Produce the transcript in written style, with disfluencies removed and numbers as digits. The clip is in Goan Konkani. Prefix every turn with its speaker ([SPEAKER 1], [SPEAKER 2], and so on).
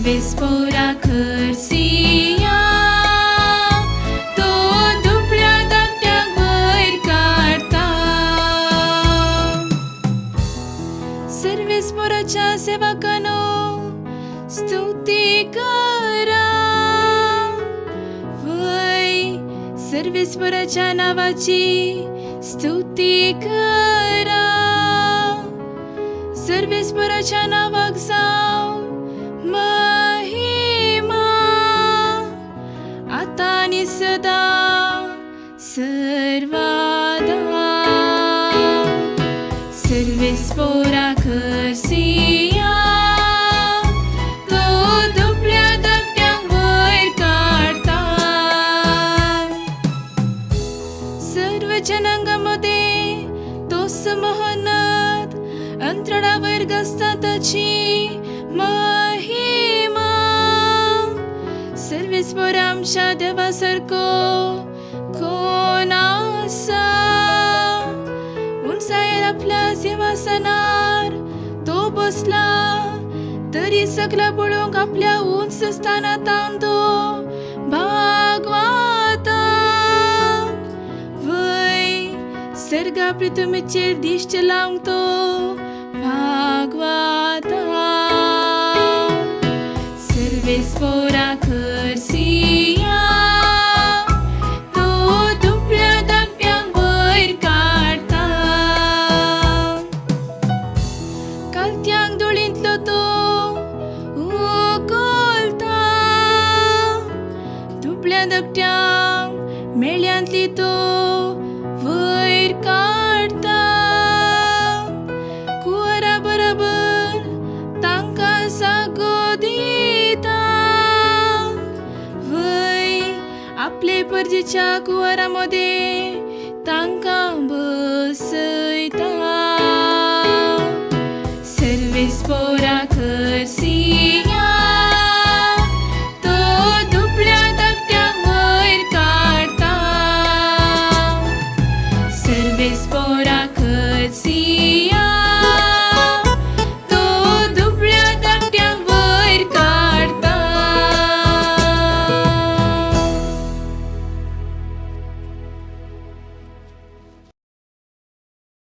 [SPEAKER 1] सर्वेस्पोरा खरसिया, तो दुबळ्या धाकट्यांक वयर काडटा. सर्वेस्पोराच्या सेवकांनो स्तुती करा, वय सर्वेस्पोराच्या नावाची स्तुती करा. सर्वेस्पोराच्या नावाक जावं महिमा, आतां आनी सदां सर्वादा. सर्वेस्पोरा खरसिया, तो दुबळ्या धाकट्यांक वयर काडटा. सर्व जनांगां तोच मोहनत, अंतराळा वयर गाजता ताची महिमा. सर्वेस्पोरा आमच्या देवा सारको कोण आसा? उंचायेर आपल्या सिंहासनार तो बसला, तरी सगळा पळोवंक आपल्या उंच स्थानांत तो भागवता. वय सर्गा पृथ्वीचेर दिश्ट लावंक तो भागवता. सर्वेस्पोरा खरसिया, तो दुबळ्या धाकट्यांक वयर काडटा. कालत्यांक धुळींतलो तो उखलता, दुबळ्या धाकट्यांक मेळ्यांतली तो वयर काडटा. कुंवरा बरोबर तांकां जागो दिता, वय आपले परजेच्या कुंवरा मदें तांकां बसयता.